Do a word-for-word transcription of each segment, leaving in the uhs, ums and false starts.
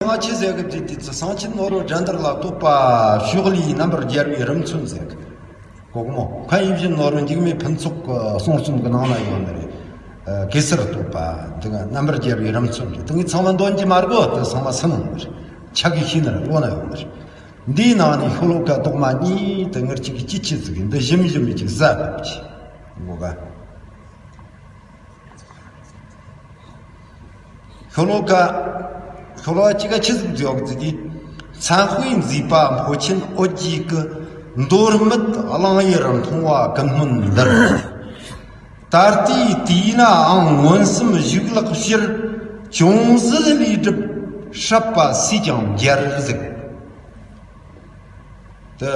ང་ཆི་ཟེར་གི་དེ་དེ་ཚོ་གསང་ཆེན་ནོར་བུ་འགྲན་བསྡུར་ལ་གཏོགས་པ་ཕྱོགས་ལས་རྣམ་པར་རྒྱལ་བའི་རིམ་མཚོན་ཟེར་གི། གོ་གི་མོ། མཁན་ཡིད་བཞིན་ནོར་བུ་འཇིགས་མེད་ཕུན་ཚོགས་ཀྱི་གསུང་རྩོམ་གྱི་ནང་ན་ཡོད་ནི་རེད། ཨ། གེ་སར་གཏོགས་པ་འདི་ག་རྣམ་པར་རྒྱལ་བའི་རིམ་མཚོན་རེད། དེ་ངས་ཚང་མ་འདོན་གྱི་མ་དགོས། དེ་ཚང་མ་སུན་ནི་རེད། ཆ་གི་ཤེས་ནི་རེད། བློ་ན་ཡོད་ནི་རེད། འདིའི་ནང་ནས་ཤོ་ལོ་ཀ་རྡོག་མ་གཉིས་དེ་ངར་གཅིག་གི་ཅི་ཆི་ཟིག་གི་འདི་ཞིམ་ཞིམ་གཅིག་ཟ་བབ་ཀྱི་གོ་ག། ཤོ་ལོ་ཀ། ཤོ་ལོ་ཀ་གཅིག་ག་ཆི་ཟིག་བརྗོད་ཀྱི་ཟིག་གི། མཚན་དཔེ་མཛེས་པ་འཕོ་ཆེན་འོད་ཀྱི་སྐུ། མདོ་སྨད་གླང་ཡུལ་མཐོང་བ་ཀུན་སྨོན་འདིར། ད་ལྟའི་དུས་ནའང་མངོན་སུམ་བཞུགས་ལག་ཕྱིར། ཅུང་ཟད་ལས་སྒྲུབ་སྲབ་པ་སུས་ཀྱང་འབྱར་ཟིག། དེ་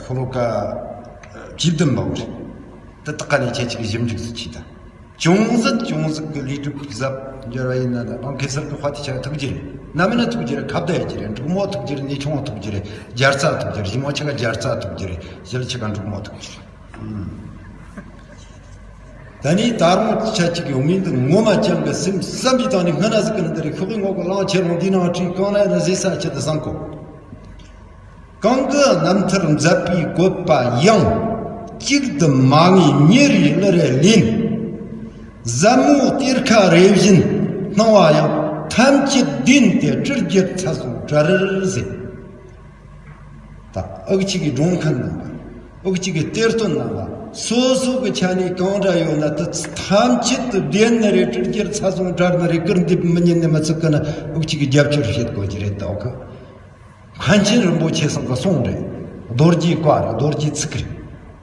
ཤོ་ལོ་ཀ་བཅུ་བདུན་པ་བོ་རེད། དེ་དག་ག་ནས་ཁྱེད་ཅིག་ཞིབ་འཇུག་སུ་བྱེད་དང་། ཅུང་ཟད་ཅུང་ཟད་ཀྱི་ལས་སྒྲུབ་ཟབ་འབྱོར་བ་ཡིན་ན་ན་རང་གེ་སར་གྱི་དཔའ་དེ་ཆ་ཐུགས་རྗེ་རེད། རྣམ་སྨིན་ཐུགས་རྗེ་རེད། ཁ་བརྡ་ཡེད་རྒྱུ་རེད། འབྲུག་མོ་ཐུགས་རྗེ་རེད། ཉེ་ཆུང་བ་ཐུགས་རྗེ་རེད། རྒྱལ་ཚ་ཐུགས་རྗེ་རེད། ཞི་མོ་ཆ་ག་རྒྱལ་ཚ་ཐུགས་རྗེ་རེད། ཞི་ལི་ཆ་ག་འབྲུག་མོ་ཐུགས་རྗེ་རེད། ད་ནི་ད་རུང་ཆ་གཅིག་ཡོང་མིན་དུ་ངོ་མ་ཅང་གི་སེམས་བསམ་པའི་སྟེང་ནས་སྔ་ན་ཟིག་གི་ནི་འདི་རེད། ཤོག་གི་ངོ་གི་གླང་ཆེ་རུང་འདི་ནང་བྲིས་གང་ན་ཡིན་ན་ཟེ་ས་ཆེད་དུ་བཟང་གོ། གང་གི་རྣམ་ཐར་མཛད་པའི་བཀོད་པ་ཡང་། གཅིག་ཏུ་མ་ངེས་ཉེ་རེ་གླུ་རེ་ལེན། ཟབ་མོའི་གཏེར་ཁ་རེ་བཞིན་སྣང་བ་ཡང་། ཐམས་ཅད་བདེན་ཏེ་སྤྲུལ་རྒྱལ་ཚ་སོང་གྲར་ཟེར། ད་འུ་གཅིག་གི་སྒྲུང་མཁན་རྣམ་པ། འུ་གཅིག་གི་གཏེར་སྟོན་རྣམ་པ། སོ་སོ་གི་ཆ་ནས་གང་འདྲ་ཡོད་ན་དེ་ཐམས་ཅད་དུ་བདེན་ནི་རེད། སྤྲུལ་རྒྱལ་ཚ་སོང་གྲར་ནི་རེད། སྐུར་འདེབས་མི་ཉན་ནི་མི་ཚུགས་ཀི་ན་འུ་གཅིག་གི་རྒྱབ་སྐྱོར་བྱེད་དགོས་ཀྱི་རེད། དོ་གི། མཁན་ཆེན་རིན་པོ་ཆེ་ཚང་གི་གསུང་རེད། རྡོ་རྗེའི་བཀའ་རེད། རྡོ་རྗེའི་ཚིག་རེད།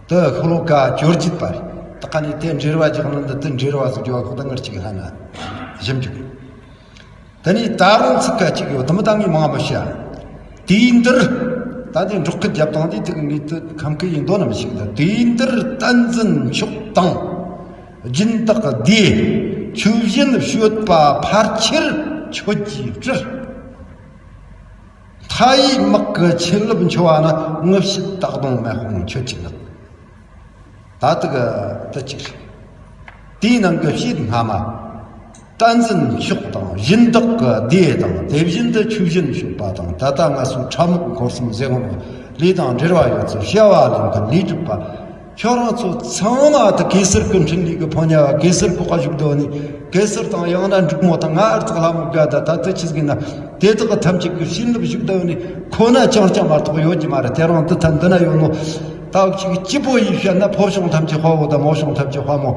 དེ་ཤོ་ལོ་ཀ་བཅོ་བརྒྱད་པ་རེད། དེ་ཁ་ནས་དེ་འགྲེལ་བ་རྒྱག་ནི་འདི་དེ་འགྲེལ་བ་ཟིག་རྒྱག་ཁོ་ད་ངར་གཅིག་ཧ་ན་ཞིབ་འཇུག་རེད། དེ་ནས་ད་རུང་ཚིག་ཁ་གཅིག་ཡོད། དེ་མི་ད་ངས་མང་མི་བཤད། དུས་འདིར། ད་དེ་འབྲོག་ཁུལ་རྒྱབ་དང་དེ་དུས་ངས་དེ་ཁམས་ཁུལ་ཡིན་མདོ་ནམ་ཞིག་ད། དུས་འདིར་བསྟན་འཛིན་མཆོག་དང་། སྦྱིན་བདག་སྡེ། ཆོས་སྦྱིན་སྤྱོད་པ་ཕལ་ཆེར་མཆོད་ཀྱི་སྤྲུལ། མཐའ་ཡས་དམག་གི་བྱིན་རླབས་འཆི་བ་ན། ངུ་ཕྱིར་སྟག་གདོང་མེ་དཔུང་མཆོད་ཅིག་ལགས། ད་དུ་གི་དུ་ཅིག་རེད། དེའི་ནང་གི་ཕྱིས་སྔ་མ། བསྟན་འཛིན་མཆོག་དང་སྦྱིན་བདག་གི་སྡེ་དང་། དེ་བཞིན་དུ་ཆོས་སྦྱིན་སྤྱོད་པ་དང་། ད་ལྟ་ང་ཚོའི་ཁྲ་མོག་འཁོར་གསུམ་ཟེར་འོང་བ་ལས་དང་འབྲེལ་བ་ཡོད་ཚུལ་བྱ་བ་ལེན་མཁན་ལས་སྒྲུབ་པ། ཁྱོད་རང་ཚོ་ཚང་མ་དུ་གེ་སར་གྱི་འཕྲིན་ལས་ཀྱི་ཕོ་ཉ་བ། གེ་སར་གྱི་བཀའ་བཞུགས་དོ་ནི། གེ་སར་དང་ཡང་ན་འབྲུག་མོ་དང་ང་ཨར་ཙག་ལྷ་མོ་དགའ་ད་ད་དུ་ཆི་ཟིག་ན། དེ་དག་གི་ཐམས་ཅད་ཀྱི་བྱིན་རླབས་བཞུགས་དོ་ནི་ཁོ་ན་ཅང་ཅང་མ་གཏོགས་ཡོད་ཀྱི་མ་རེད། དེ་རང་དུ་ཐ་འདི་ན་ཡོད་ནོ། ད་ཅིག་སྐྱིད་པོ་ཡིས་བཤད་ན་ཕོ་བྱུང་ཐམས་ཅད་དཔའ་བོ་དང་མོ་བྱུང་ཐམས་ཅད་དཔའ་མོ།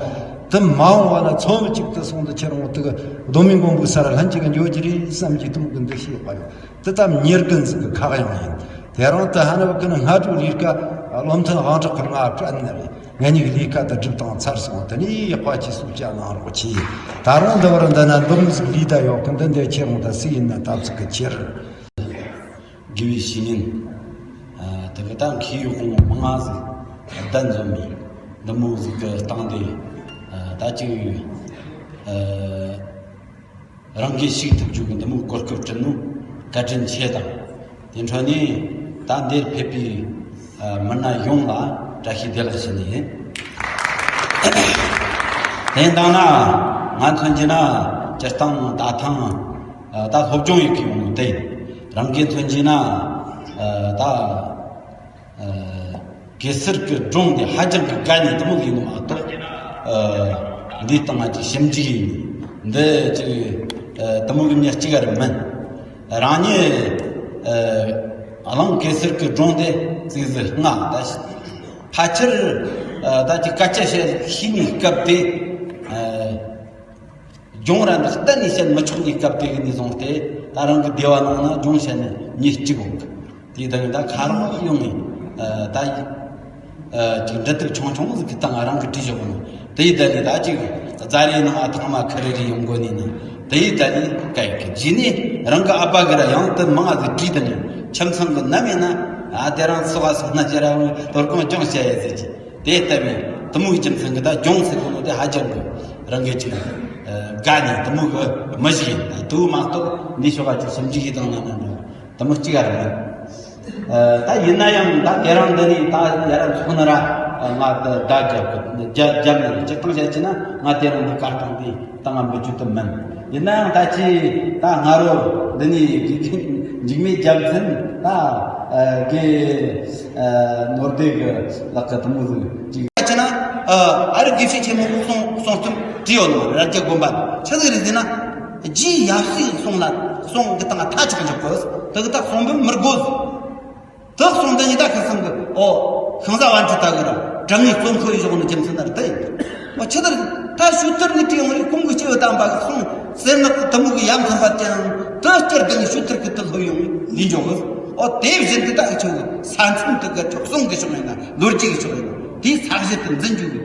དུ་མ་འོངས་བ་ན་ཚོམ་གཅིག་ཏུ་སོང་དུ་ཁྱེར་འོང་དུ་གདོད་མའི་མགོན་པོའི་ས་ར་ལྷན་ཅིག་འགྱོ་རྒྱུ་རེད་བསམ་གྱི་དུམ་གི་འདུ་ཤེས་དཔའ་ཡོད། དེ་ལྟར་ཉེར་དགུ་ཟིག་གི་ཁག་ཡང་ཡིན། དེ་རང་དུ་ཧ་ནུ་བ་ཀི་ནི་སྔ་དྲོ་ལས་ཀ་བློ་མཐུན་དབང་གྲགས་ཁོ་ང་སྤྲད་ནི་རེད། ང་གཉིས་ཀྱི་ལས་ཀ་དེ་སྒྲུབ་སྟངས་ཚར་སོང་། དེ་ནས་དཔའ་ཆེ་སུ་བཅའ་གནང་རོགས་གྱིས། ད་རུང་འདི་བར་འདི་ན་འདུམ་ཟིག་ལས་ད་ཡོད་གི་འདི་འདྲ་ཁྱེད་རང་ད་སུ་ཡིན་ན་ད་ཚིག་གི་ཁྱེར། དགེ་བའི་བཤེས་གཉེན། ཨ། དེ་གི་ད་མཁས་ཡོད་གོང་མང་ང་ཟིག་གདན་འཛོམས་ནས་འདི་མོ་ཟིག་གི་སྟེང་དེ། ཨ། ད་ཅིག་ཨ། རང་གིས་ཞུགས་ཐུབ་རྒྱུ་གི་འདི་མོ་གོ་སྐབས་བསྐྲུན་ནོ་བཀའ་དྲིན་ཆེ་དང་། དེ་འཕྲོ་ནས་ད་འདིར་ཕེབས་པའི་མི་སྣ་ཡོངས་ལ་བཀྲ་ཤིས་བདེ་ལེགས་ཞུ་ནི་ཡིན། དེ་འདང་ན་ང་མཚོན་གྱི་ན་སྤྱིར་བཏང་ད་ཐང་ད་སློབ་སྦྱོང་ཡོད་ཀྱི་ཡོང་དེ། རང་གིས་མཚོན་གྱི་ན་ད། ཨ། གེ་སར་གྱི་སྒྲུང་འདི་ཧ་ཅང་གི་དགའ་ནས་དུ་མོ་ཡིན་ནི་མ་གཏོགས། ཨ། འདི་སྟེང་ང་ཅིག་ཞིབ་འཇུག་ཡིན། འདི་ཅིག་ཨ། དུ་མོ་གི་མྱི་གཅིག་ག་རེ་མིན། རང་ཉིད་ཨ། གླང་གེ་སར་གྱི་སྒྲུང་འདི་ཙིག་ཟིག་སྔ་ད་ཕལ་ཆེར་ཨ། ད་ཅིག་སྐད་ཆ་བཤད་ཤེས་ནི་སྐབས་དེ། ཨ། སྦྱོང་ར་འདི་གཏན་ནས་བཤད་མི་ཆོག་ནི་སྐབས་དེ་གི་ནས་བཟུང་སྟེ་ད་རང་གི་སྡེ་བ་ནང་ན་སྦྱོང་བཤད་ནི་མྱི་གཅིག་འོང་གི། དེའི་ད་ད་ཁ་རང་ཡོང་ངེ་ད་ཅིག་འབྲི་དེབ་ཆུང་ཆུང་ཟིག་གི་སྟེང་རང་གི་བྲིས་བཞག་ནི། དེའི་ད་ནི་ད་ཅིག་རྫ་རའི་ནང་ཨ་ཐང་མ་ཁ་རེ་རེ་ཡོང་དགོས་ནི་ན། དེའི་ད་ནི་སྐད་ཀྱི་རྗེས་ནས་རང་གི་ཨ་ཕ་གི་ར་ཡང་དེ་མང་ཟིག་བྲིས། ད་ནི་ཁྱིམ་ཚང་གི་ནམ་ཡིན་ན་ཨ་དེ་རང་སོ་བ་སོ་ན་ཅི་ར་དོ་དགོང་སྦྱོང་བྱ་ཡ་ཟེར་གྱི། དེ་ལྟ་བུའི་དུ་མོའི་རྒྱུ་མཚན་གྱིས་ད་སྦྱོང་ཟེར་གོ་ནོ་དེ་ཧ་ཅང་གི་རང་གི་ཅིག་དགའ་ནས་དུ་མོ་གི་མི་ཞིག་ཡིན། དུ་མ་གཏོགས་འདི་ཤོག་ག་ཅིག་ཞིབ་འཇུག་བྱེད་སྟངས་ན་ན་འགྲོ་དུ་མོ་གཅིག་ག་རེད། ད་ཡིན་ན་ཡང་ད་དེ་རང་འདི་ནས་ད་ཡ་ར་ཚོགས་ན་ར་ང་ད་བརྡ་རྒྱབ་གི་རྒྱབ་རྒྱབ་ནས་སྤྱིར་བཏང་བཤད་ཀྱི་ན་ང་དེ་རང་འདི་བཀའ་བཏང་དེ་ད་ང་འབུལ་རྒྱུ་དུ་མིན། ཡིན་ན་ཡང་ད་ཅི་ད་སྔ་རོ། འདི་ནི་དགེ་རྒན་འཇིགས་མེད་རྒྱལ་མཚན་ད་དགེ་ནོར་སྡེ་གི་ལག་གི་དུམ་བུ་ཅིག་ཅི་ན་ཨ་རི་དགེ་བཤེས་ཆེན་མོ་གསུང་གསུང་རྩོམ་བྲིས་ཡོད་ནོ་ར་རྒྱ་དགོན་པ་ཆི་ཟིག་རེད་ཟེར་ན། རྗེ་ཡབ་སྲས་གསུང་ལ་གསུང་གི་སྟེང་ཐག་ཆག་འཇོག་གི་དེ་གི་ད་གསུང་འབུམ་མི་དགོས། དེ་གསུང་འདི་ཉིད་ད་ཁ་སང་གི་ཨོ་ཤིང་བཟའ་བན་དྷི་ད་གི་ར་དྲང་ངེས་རྩོམ་ཁོ་ཡི་གཞུང་ནི་རྒྱུ་མཚན་ནར་དེ་ཡིན། ཨོ་ཆི་ལྟར་ད་ཞུ་ཐུར་ནི་བྲིས་ཡོང་རིགས་ཁོང་གི་སྐྱེ་བོ་དམ་པ་གི་གསུང་གསེར་ནག་གི་དུམ་བུ་གི་ཡ་མཚན་པ་ཅན་དེ་སྐྱར་དུ་ནི་ཞུ་ཐུར་གི་དུ་ལྷོད་ཡོང་ནི་འཇོག་གི། ཨོ་དེ་བཞིན་དུ་ད་ཨི་ཆོ་གི་ས་མཚམས་དུ་གི་ཆོག་གསུང་གི་ཕྱོགས་ཡིན་ན་ལོ་རྒྱུས་གི་ཕྱོགས་ཡིན་ན་དེའི་ས་གཞི་དུ་འཛིན་རྒྱུ་གི་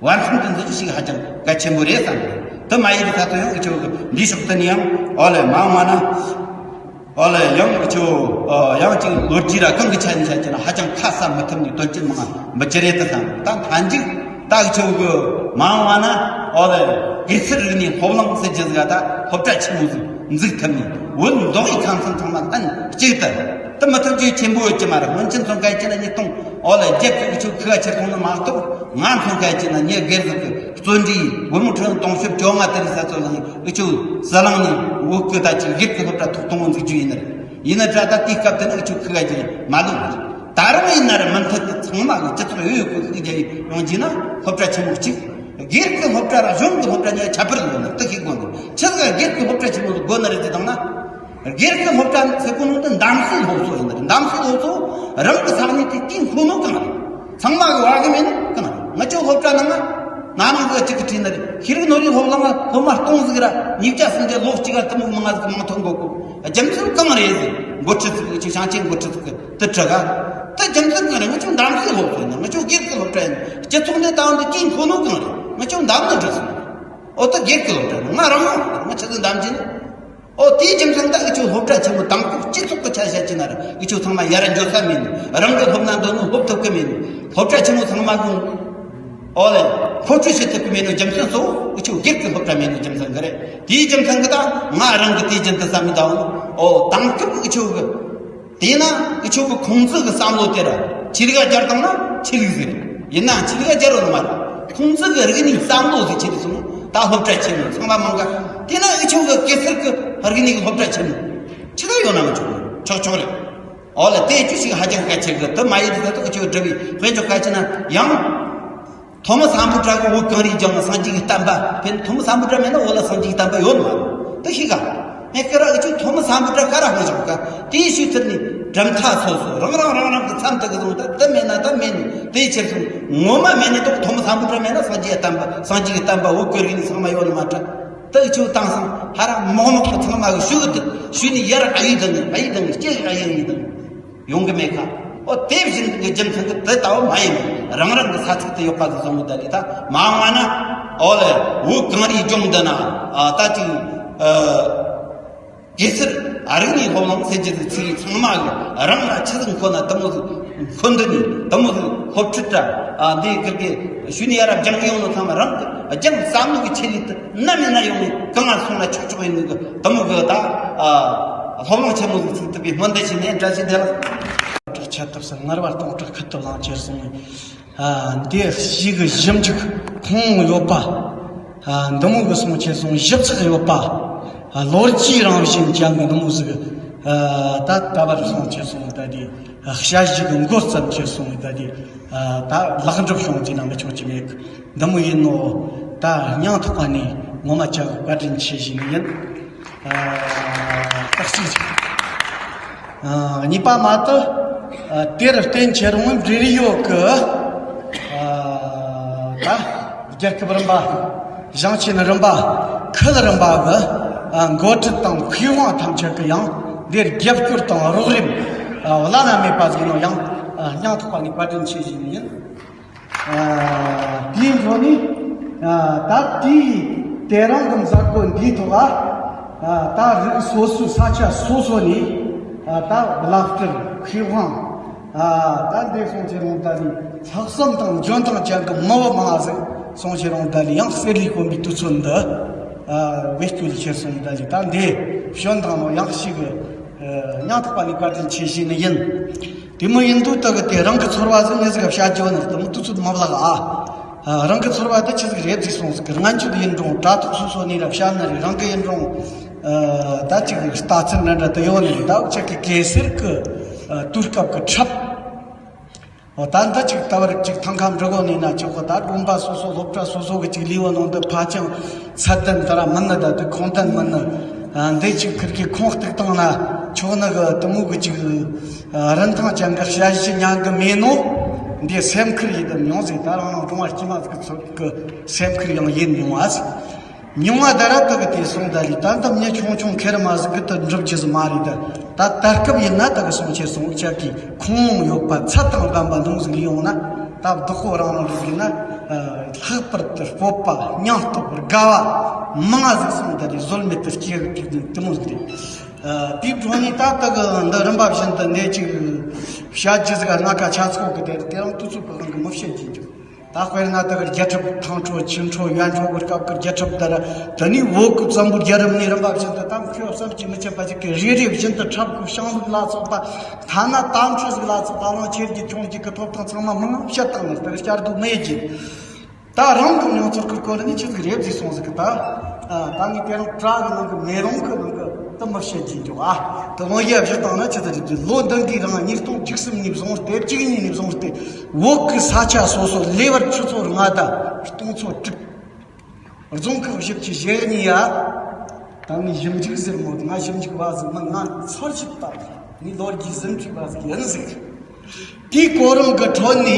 བར་མཚམས་དུ་འཛིན་རྒྱུ་ཞིག་ཧ་ཅང་གལ་ཆེན་པོ་རེད་བསམ་གི། དུ་མ་ཡིན་ད་ད་ཡང་ཨི་ཆོ་གི་འདི་ཕྱོགས་དུ་ནི་ཡང་ཨོ་ལེ་མ་འོངས་ན། ཨོ་ལེ་ཡང་ཁྱོད་ཡང་ཅིག་ལོ་རྒྱུས་ར་གང་གི་ཆ་ནས་བཤད་ཀྱི་ན་ཧ་ཅང་ཁ་གསལ་མི་ཐུབ་ནས་དོན་རྐྱེན་མང་མི་ཅི་རེད་དུ་བསམ། ད་མཐའ་མཇུག་ད་ཁྱོད་གི་མ་འོངས་པ་ན་ཨོ་ལེ་གེ་སར་རིག་གནས་སློབ་གླིང་ཟེར་རྒྱུ་ཟིག་ད་སློབ་གྲྭ་ཆེན་མོ་ཟིག་འཛུགས་ཐུབ་ནས་བོད་མདོ་དབུས་ཁམས་གསུམ་ཚང་མ་ལྷན་གཅིག་ཏུ་དུ་མི་ཐུབ་རྒྱུ་ཆེན་པོ་ཡོད་ཀྱི་མ་རེད། སྔོན་ཆད་མཚོན་མཁན་ཡིན་ན་ཉིས་སྟོང་ཨོ་ལེ་བརྒྱད་ཅུ་གི་ཆོ་ཁུ་བ་ཆེར་སོང་ནི་མ་གཏོགས་ང་མཚོན་མཁན་ཡིན་ན་ཉེ་སྒེར་ཟིག་གི་བརྩོན་འགྲུས་སྒོར་མོ་ཁྲི་སྟོང་ཕྱོགས་བཅོ་ལྔ་དེ་རིགས་ས་ཚོ་ལ་ཡིན། ཨུ་ཆུ་ཟ་ལང་ནི་བོད་ཀྱི་ད་ཅིག་སྒེར་གྱི་སློབ་གྲྭ་ཐོག་དང་པོ་འཛུགས་རྒྱུ་ཡིན་ནི་རེད། ཡིན་ན་ད་ལྟ་དེའི་སྐབས་དེ་ནི་ཨུ་ཆུ་ཁི་ག་ཅིག་མ་ལུས་ནི་རེད། ད་རུང་ཡིན་ན་ར་མུ་མཐུད་དུ་ཚང་མ་གི་སྤྱི་ཚོགས་ཡོད་ཡོད་གི་ཟིག་རྒྱ་ཡི་ཡོང་རྒྱུ་ན་སློབ་གྲྭ་ཆེན་མོ་གཅིག་སྒེར་གྱི་སློབ་གྲྭ་ར་གཞུང་གི་སློབ་གྲྭ་གཉིས་ཁྱད་པར་ཡོད་ནི་དེ་ཤེས་དགོས་ནི། ཆི་ཟིག་སྒེར་གྱི་སློབ་གྲྭ་ཆེན་མོ་ཟིག་དགོས་ནི་རེད་ཅེས་དང་ན། སྒེར་གྱི་སློབ་གྲྭ་ཟེར་གོ་ནོ་དེ་གདམ་གསེས་སློབ་གསོ་ཡིན་ནི་རེད། གདམ་གསེས་སློབ་གསོ་རང་གི་ས་གནས་དེ་དེའི་མཁོ་ནོ་གང་རེད། ཚང་མ་གི་བ་གི་མེད་ནི་གང་རེད། ང་ཆོ་སློབ་གྲྭ་ནང་ང་ན་ནིང་གི་གཅིག་གི་ཁྲིད་ནི་རེད། ཤེས་རིག་ནོར་བུའི་སློབ་གླིང་ང་སློབ་མ་སྟོང་ཟིག་ར་ཉིས་བརྒྱ་སུམ་བརྒྱ་ལོ་གཅིག་ག་དུ་མོ་མང་ང་ཟིག་མང་ཐོན་དགོས་གོ། རྒྱུ་མཚན་གང་རེད་ཟེར། འགོ་ཁྲིད་ཟིག་ཅིག་ཞིང་ཆེན་འགོ་ཁྲིད་ཟིག་གི་དུ་དྲི་ག་ད་རྒྱུ་མཚན་གང་རེད། ང་ཆོ་གདམ་གསེས་སློབ་གསོ་ཡིན་ནི། ང་ཆོ་སྒེར་གྱི་སློབ་གྲྭ་ཡིན་ནི། སྤྱི་ཚོགས་འདི་ད་འདི་དེའི་མཁོ་ནོ་གང་རེད། ང་ཆོ་གདམ་ནི་འགྲོ་སོང་། ཨོ་ད་སྒེར་གྱི་སློབ་གྲྭ་ཡིན་ནི། ང་རང་དབང་ང་ཆི་ཟིག་གདམ་གྱི་ནི། ཨོ་དེའི་རྒྱུ་མཚན་ད་འུ་ཆོ་སློབ་གྲྭ་ཆེན་མོ་དང་པོ་སྤྱི་ཚོགས་ཀྱི་ཆ་བཞག་གི་ན་ར་འུ་ཆོ་ཚང་མ་ཡར་འགྲོ་ས་མེད་ནི། རང་གི་སློབ་ན་འདོད་ནོ་སློབ་ཐུབ་གི་མེད་ནི། སློབ་གྲྭ་ཆེན་མོ་ཚང་མ་གི་ཨོ་ལེ་མཁོ་སྤྲོད་བྱེད་ཐུབ་གི་མེད་ནོ་རྒྱུ་མཚན་གཙོ་བོ་འུ་ཆོ་སྒེར་གྱི་སློབ་གྲྭ་མེད་ནོ་རྒྱུ་མཚན་གི་རེད། དེའི་རྒྱུ་མཚན་གི་ད་ང་རང་གི་དེའི་རྒྱུན་དུ་བསམ་མི་ད་འོ་ཨོ་དང་སྐབས་འུ་ཆོ་གི་དེས་ན་འུ་ཆོ་གི་ཁུང་ཙི་གི་བསམ་བློ་དེ་ར་ཆོས་ལུགས་སྦྱར་བཏང་ན་ཆོས་ལུགས་ཟེར། ཡིན་ནའང་ཆོས་ལུགས་སྦྱར་རོ་ནི་མ་རེད། ཁུང་ཙི་གི་རིག་གནས་བསམ་བློ་ཟིག་ཆེད་དུ་སོང་ད་སློབ་གྲྭ་ཆེན་མོ་ཚང་མ་མང་ག་དེས་ན་འུ་ཆོ་གི་གེ་སར་གི་རིག་གནས་གི་སློབ་གྲྭ་ཆེན་མོ་ཆི་ད་ཡོད་ན་མི་ཆོག་ཆོག་ཆོག་རེད། ཨོ་ལེ་དེ་ཅུ་ཞིག་ཧ་ཅང་གལ་ཆེ་གི། དུ་མ་ཡིན་དུ་ད་འུ་ཆོ་འབྲི་བའི་དཔེ་འཇོག་གལ་ཆེ་ན་ཡང་། ཐོ་མི་སམ་བྷོ་ཊ་གི་བོད་གངས་རིའི་ལྗོངས་སངས་རྒྱས་ཀྱི་བསྟན་པ་འཕེལ། ཐོ་མི་སམ་བྷོ་ཊ་མེད་ན་བོད་ལ་སངས་རྒྱས་ཀྱི་བསྟན་པ་ཡོད་མ་རེད། དེ་ཤེས་ག་ངས་ཁྱེད་རང་ཨུ་ཆོས་ཐོ་མི་སམ་བྷོ་ཊ་ག་ར་ཧང་ཞོག་ག་དེའི་ཤུལ་ཐུར་ནས་གྲུབ་མཐའ་སོ་སོ་རང་རང་རང་རང་གི་མཚམས་དེ་གི་བཟུང་ད་དེ་མེད་ན་ད་མེད་ནི་དེའི་ཕྱིར་སོང་ངོ་མ་མེད་ནི་དོག་ཐོ་མི་སམ་བྷོ་ཊ་མེད་ན་སངས་རྒྱས་བསྟན་པ་སངས་རྒྱས་ཀྱི་བསྟན་པ་བོད་གོ་རིག་ནི་ཚང་མ་ཡོད་ནི་མ་འདྲ། དེ་ཨུ་ཆོས་བཏང་སང་ཧ་ར་མོག་མོག་གི་ཚང་མ་གི་ཤུལ་དུ་ཤུལ་ནས་ཡར་ཨ་ཡི་དང་ནི་ཨ་ཡི་དང་ནི་སྐྱེ་ཨ་ཡི་ཨ་ཡི་དང་ཡོང་གི་མེད་ཁ། ཨོ་དེ་བཞིན་གྱི་རྒྱུ་མཚན་གྱིས་དེ་ལྟ་བུ་མ་ཡིན་ནོ། རང་རང་གི་ས་ཚིགས་དེ་ཡོད་པ་གི་བཟང་བོ་ད་ལི་ད་མ་འོངས་པ་ན་ཨོ་ལེ་བོད་གངས་རིའི་ལྗོངས་འདི་ན་ཨ་ད་ཅིག་ཨ་གེ་སར་ཨ་རིག་གནས་སློབ་གླིང་ཟེར་རྒྱུ་གི་ཚིག་ཚང་མ་གི་རང་ལ་ཆི་ཟིག་མཁོ་ན་དེ་མོ་ཟིག་མཁོ་འདོད་ནི་དེ་མོ་ཟིག་སློབ་ཁྲིད་ད་ཨ་འདི་གི་གི་ཤུལ་ནས་ཡར་ར་སྦྱངས་ཡོང་ནོ་ཚང་མ་རང་གི་སྦྱངས་བསམ་བློ་གི་ཆེད་ལས་དེ་ནམ་ཡིན་ན་ཡོང་ནས་གང་ང་སོང་ན་ཆོག་ཆོག་ཡིན་ནོ་གི་དེ་མོ་གི་ད་ཨ། སློབ་གླིང་ཆེན་མོ་ཟིག་ཚུགས་ཐུབ་པའི་སྨོན་འདུན་ཞུས་ནས་བཀྲ་ཤིས་བདེ་ལེགས། སྐྲག་ཆད་ཐུབ་ས་ངར་བ་གཏོང་སྐྲག་ཁུ་ཐུབ་ལང་ཁྱེར་སོང་། ཨ་འདི་ཞིག་གི་ཞིབ་འཇུག་ཁུངས་ཡོད་པ། ཨ་འདི་མོ་གི་སོང་ཁྱེར་སོང་ཞིབ་ཚགས་ཡོད་པ། ཨ་ལོ་རྒྱུས་རང་བཞིན་ཅན་གི་འདི་མོ་ཟིག་ཨ་ད་ད་བར་སོང་ཁྱེར་སོང་ད་དེ་ཨ་ཞ་ཞིག་གི་མགོ་བརྩམས་ཁྱེར་སོང་ད་དེ་ཨ་ད་ལེགས་འགྲུབ་བྱུང་ཟེར་ན་མི་ཆོག་གི་མེད་གི། འདི་མོ་ཡིན་ནོ། ད་སྙིང་ཐག་པ་ནས་ངོ་མ་ཅག་གི་བཀའ་དྲིན་ཆེ་ཞུ་ནི་ཡིན། ཨ་རྟགས་གཅིག་ཨ་གཉིས་པ་མ་དུ་ཨ་དེར་བརྟེན་ཁྱེད་རང་འབྲེལ་ཡོད་ཀྱི་ཨ་ད་རྒྱལ་ཁབ་རིམ་པ་ཞིང་ཆེན་རིམ་པ་ཁུལ་རིམ་པ་གི་ཨ་འགོ་ཁྲིད་དང་མཁས་དབང་ཐམས་ཅད་ཀྱི་ཡང་འདིར་རྒྱབ་སྐྱོར་དང་རོགས་རམ་ཨ་བླ་ན་མེད་པ་ཟིག་ནོ་ཡང་ཨ་སྙིང་ཐག་པ་ནས་བཀའ་དྲིན་ཆེ་ཞུ་ནི་ཡིན། ཨ་དེའི་འཕྲོ་ནས་ཨ་ད་དེའི་དེ་རིང་གི་མཛད་སྒོ་འདིའི་ཐོག་ཨ་ད་རིགས་སོ་སོའི་ས་ཆ་སོ་སོ་ནས་ཨ་ད་བླ་སྤྲུལ་མཁས་དབང་ཨ་ད་འདི་སོང་ཆེ་རུང་ད་ནི་ལྷག་བསམ་དང་འཇོན་ཐང་ཅན་གྱི་མི་བུ་མང་ཟིག་སོང་ཆེ་རུང་ད་ལི་ཡང་གསེར་ལས་དཀོན་པའི་དུས་ཚོད་འདི་ཨ་བེད་སྤྱོད་ཆེར་སོང་ད་ལི་ད་འདི་བྱོན་དང་ནོ་ཡང་ཞིག་གི་ཨ་སྙིང་ཐག་པ་ནས་བཀའ་དྲིན་ཆེ་ཞུ་ནི་ཡིན། དེ་མོ་ཡིན་དུས་ད་གི་དེ་རང་གི་ཚོར་བ་ཟིག་ངེས་ཟིག་བཤད་རྒྱུ་ནི་དེ་མོ་དུས་ཚོད་མ་བརླག་ཨ། ཨ་རང་གི་ཚོར་བ་དེ་ཆི་ཟིག་རེད་ཟིག་སོང་ཟིག་གི་སྔན་ཆད་ཡིན་རུང་དྲ་ཐོག་སོ་སོ་ནས་ར་བཤད་ན་རེད། རང་གི་ཡིན་རུང་ ཨ། ད་ཅིག་ལྟ་ཚུལ་འདྲ་འདྲ་དུ་ཡོད་ནི་ད་ཅག་གི་གེ་སར་གི་ཨ་དུས་སྐབས་ཀྱི་འཁྲབ། འོ་ད་འདི་ཅིག་ད་བར་ཅིག་ཐང་ཁ་འབྲི་གོ་ནས་ན་ཆོག་གི། ད་དགོན་པ་སོ་སོ་སློབ་གྲྭ་སོ་སོ་གི་ཅིག་ལས་བ་ནང་དུ་ཕལ་ཆེར་ཚད་ལྡན་དེ་ར་མིན་ནི། ད་དེ་ཁུངས་ལྡན་མིན་ནི། ཨ། འདི་ཅིག་ཁིར་གི་ཁུངས་གཏུགས་བཏང་ན་ཆོག་ནི་གི་དེ་མོ་གི་ཅིག་ཨ་རིན་ཐང་ཅན་གི་དཔྱད་གཞི་ཉན་གི་མེད་ནོ། འདི་སེམས་ཁུར་ཡིན་དུ་མྱོང་ཟིག། ད་རང་རང་སྒྲུང་བ་དཀྱུས་མ་ཟིག་གི་ཚོད་གི་སེམས་ཁུར་ཡང་ཡིན་མྱོང་ཨ། མྱོང་བ་ད་ར་དག་གི་དེ་སོང་ད་ལི་ད་འདི་མྱི་ཆུང་ཆུང་ཁེར་མ་ཟིག་གི་དུ་འགྲུབ་རྒྱུ་ཟིག་མ་རེད། ད་ད་ད་སྐབས་ཡིན་ན་དག་གི་སོང་ཁྱེར་སོང་ཅག་གི་ཁུངས་ཡོད་པ་ཚད་དང་ལྡན་པ་འདུང་ཟིག་ལས་ཡོང་ན། ད་བདག་པོ་རང་རང་རིགས་ཡིན་ན། ཨ། ལྷག་པར་དུ་སྤོབས་པ་སྙིང་སྟོབས་དགའ་བ་མང་ཟིག་སོང་ད་ལི་བཟོད་མེད་དུ་སྐྱེ་གི་དེ་མོ་ཟིག་རེད། ཨ། དེའི་འཕྲོ་ནས་ད་དག་གི་འདི་རིམ་པ་བཞིན་དུ་འདི་ཅིག་བཤད་རྒྱུ་ཟིག་སྣ་ཁ་ཆ་ཚོགས་གི་དེ་དེ་རང་དུས་ཚོད་པའི་དབང་གིས་མི་བཤད་རྒྱུ་འདུག། ད་དཔེར་ན་དེ་གར་རྒྱལ་ཁབ་ཐང་ཕྲོ་ཆིན་ཕྲོ་ཡོན་ཕྲོ་གི་སྐབས་ཀྱི་རྒྱལ་ཁབ་དེར། དེ་ནས་བོད་ཀྱི་བཙན་པོའི་རྒྱལ་རབས་ནས་རིམ་པ་བཞིན་དུ་ད་ཁོས་བསམ་གྱིས་མི་ཁྱབ་པ་ཞིག་གི་རེ་རེ་བཞིན་དུ་འཁྲབ་ཁུ་བྱང་ལུགས་ལ་སོགས་པ། ཐ་ན་དམ་ཕྲུག་ཟིག་ལ་སོགས་པ་གླང་ཆེར་གྱི་ཁྱུང་གཅིག་གི་ཐོབ་ཐང་ཚང་མ་མང་བཤད་བཏང་ནས་དེར་བསྐྱར་ཟློས་མི་ཡེད་ཀྱི། ད་རང་གི་མྱོང་ཚོར་གི་སྐོར་ནས་ཆི་ཟིག་རེད་ཟིག་སོང་ཟིག་གི་ད། ཨ། ད་ངས་དེ་རིང་བྲག་གི་ནང་གི་མེ་ལོང་གི་ནང་གི་དུ་མི་བཤད་ཀྱིན་འདུག། ཨ། དུ་ལོ་ཡ་བཞི་བཏང་ན་ཆི་ཟིག་རེད། ལོ་འདི་འདྲའི་རིང་ཉིས་སྟོང་བཅུ་གསུམ་ནས་བཟུང་སྟེ་བཅུ་གཉིས་ནས་བཟུང་སྟེ་བོད་ཀྱི་ས་ཆ་སོ་སོ་ལེ་བར་ཆུ་ཚོད་ལྔ་དང་སྟོང་ཚོད་དྲུག། རྫོང་ཁག་བཞི་བཅུ་ཞེ་གཉིས་ཡ། ད་ངས་ཞིབ་འཇུག་ཟེར་མོད། ང་ཞིབ་འཇུག་བ་ཟིག་མིན། ང་ཚོར་ཞིབ་པ། ངས་ལོ་རྒྱུས་ཟིན་བྲིས་པ་ཟིག་ཡིན་ཟིག། དེའི་གོ་རིམ་གྱི་ཁྲོད་ནས།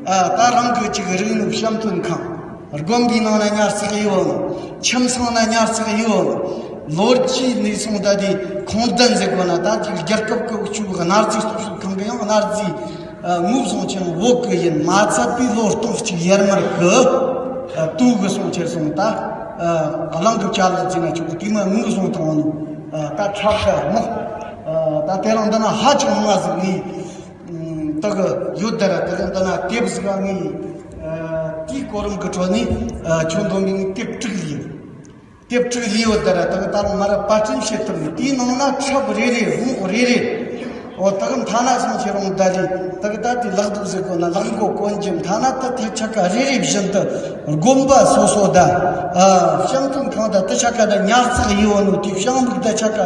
ཨ། ད་རང་གི་ཅིག་རིག་ནུས་བཤམས་སྟོན་ཁང་། དགོན་པའི་ནང་ན་ཉར་ཚགས་ཡོད། ཁྱིམ་ཚང་ན་ཉར་ཚགས་ཡོད། ལོ་རྒྱུས་ནས་སོང་ད་དེ་ཁུངས་ལྡན་ཟེར་དགོས་ན། ད་ཅིག་རྒྱལ་ཁབ་ཀྱི་འོག་ཆུ་གནའ་རྫས་སྟོབས་ཤུགས་ཁང་གི་ཡང་གནའ་རྫས། ཨ། ངོས་བཟུང་ཆེན་བོད་ཀྱི་ཡིན་མ་ཚད་པའི་ལོ་སྟོང་གཅིག་ཡར་མར་གི། ཨ། དུས་གི་སོང་ཁྱེར་སོང་ད། ཨ། གླིང་གི་བྱ་ལ་བརྩིས་ན་ཆོག་གི། དེ་མ་ངོས་བཟུང་བཏང་ནོ། ཨ། ད་འཁྲབ་ཁ་མོ། ཨ། ད་དེ་རིང་འདི་ན་ཧ་ཅང་མང་ཟིག་ནི། ཨ། དག་ཡོད་དེ་ར། དེ་རིང་འདི་ན་དེབ་ཟིག་ནི། ཨ། དེའི་གོ་རིམ་གི་ཁྲོད་ནས། ཨ། ཁྱོད་འདོན་པའི་དེབ་དྲུག་ཡིན། དེབ་དྲུག་ལས་ཡོད་དེ་ར། དག་ད་ལ་མ་ར་པར་སྐྲུན་བྱེད་ཐུབ་ནི། དེའི་ནང་ན་འཁྲབ་རེ་རེ་བོང་རེ་རེ། འོ་དག་མཐའ་ན་སོང་ཁྱེར་རུང་ད་ལི་དག་ད་དེ་ལག་དུག་ཟེར་གོ་ན་ལག་མགོ་གོན་གྱི། མཐའ་ན་ད་དེ་ཆ་ཀ་རེ་རེ་བཞིན་དུ་དགོན་པ་སོ་སོ་ད། ཨ། བཤམས་སྟོན་ཁང་ད་དེ་ཆ་ཀ་ད་ཉར་ཚགས་ཡོད་ནོ། དེ་བཤམས་ལུགས་ད་ཆ་ཀ་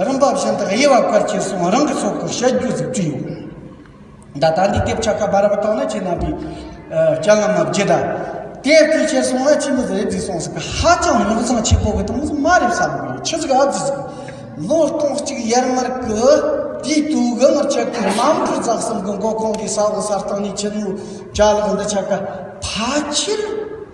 རིམ་པ་བཞིན་དུ་དབྱེ་བ་བཀར་ཁྱེར་སོང་། རང་གི་ཚོགས་ཀྱི་བཤད་རྒྱུ་ཟིག་བྲིས་ཡོད། ད་ད་འདི་དེབ་ཆ་ཀ་བར་བ་བཏང་ན་ཁྱེད་རྣམ་པའི། ཨ། སྤྱན་ལམ་མ་བརྒྱུད་ད། དེབ་དེ་ཁྱེར་སོང་ན་ཅི་མི་ཟེར་རེད་ཟིག་སོང་ཟིག། ཧ་ཅང་རྙོག་འཛིང་ཆེ་པོ་གི་དེ་མོ་ཟིག་མ་རེད་བསམ་གི། ཆི་ཟིག་ཨ་ཟིག་ཟིག། ལོ་སྟོང་གཅིག་ཡར་མར་གི་དེའི་དུས་གི་ང་ཆ་གི་མ་འབྲུ་རྩ་གསུམ་གི་མགོ་ཁོང་གི་ས་འོག་ས་སྟེང་ནས་ཁྱེར་ནོ་ཅ་ལག་འདི་ཆ་ཀ་ཕལ་ཆེར་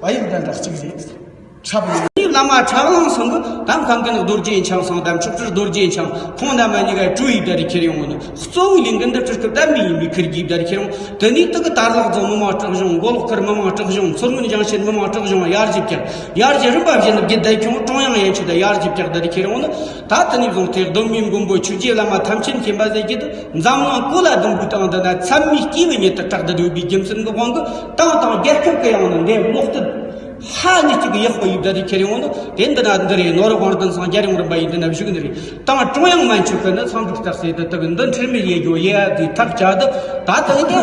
བ་ཡིན་འདྲ་འདྲ་གཅིག་རེད། འཁྲབ་ཡིན། བླ་མ་ཁྲ་གླང་ཚང་གི་ད་མཁན་ཀུན་རྡོ་རྗེ་འཆང་སང་དང་མཆོག་སྤྲུལ་རྡོ་རྗེ་འཆང་ཁོང་རྣམ་པ་གཉིས་ཀ་གྲོས་ཡིག་དེ་རུ་ཁྱེར་ཡོང་ནི། གཙོ་བོའི་ལས་འགན་འདི་སྤྲུལ་སྐུ་བསྟན་པའི་ཡིན་པའི་ཁུར་གྱིས་དེ་རུ་ཁྱེར་ཡོང་། དེ་ནས་དག་གི་དར་ལག་རྫོང་མི་མང་སྲིད་གཞུང་། མགོ་ལོག་ཁུལ་མི་མང་སྲིད་གཞུང་། མཚོ་སྔོན་ལྗོངས་ཕྱིར་མི་མང་སྲིད་གཞུང་ཡར་ཞིབ་ཀྱག། ཡར་ཞིབ་རིམ་པ་བཞིན་དུ་བརྒྱུད་དེ་ཁྱོང་ཀྲུང་དབྱང་ཡན་ཆོད་དུ་ཡར་ཞིབ་ཀྱག་དེ་རུ་ཁྱེར་ཡོང་ནི། ད་དེ་ནས་བཟུང་སྟེ་གདོད་མའི་མགོན་པོ་ཆོས་རྗེ་བླ་མ་ཐམས་ཅད་མཁྱེན་པ་ཟེར་གྱི་དེ་འཛམ་གླིང་གོ་ལ་ཟླུམ་པོའི་སྟེང་དུ་ན་ཚད་མའི་སྐྱེས་བུ་ཉིད་དུ་གྲགས་ཏུ་འགྲོ་བའི་རྒྱུ་མཚན་གྱི་དབང་གིས་ཏང་དང་རྒྱལ་ཁབ་ཀྱི་ཡང་ནི་འདི་ལོག་སྟེ། ཧ་ནི་གཅིག་གི་ཡག་པོ་ཡིབ་ད་དེ་ཁྱེར་ཡོང་ནི། དེ་འདི་ན་འདི་རེད། ནོར་དབང་ལྡན་སང་རྒྱལ་ཡོངས་རིམ་པ་ཡིན་འདི་ན་བཞུགས་ནི་རེད། ཏང་ཀྲུང་དབྱང་མན་ཆོད་ཀྱི་ནི་ཚང་འགྲིག་རྟགས་སེ་དུ་དུ་གི་འདི་འཁྲིད་མི་ཡེ་རྒྱུ་ཡེ་ཡ་དེ་ཐབས་བྱ་དུ་ད་དུ་གི་དེ་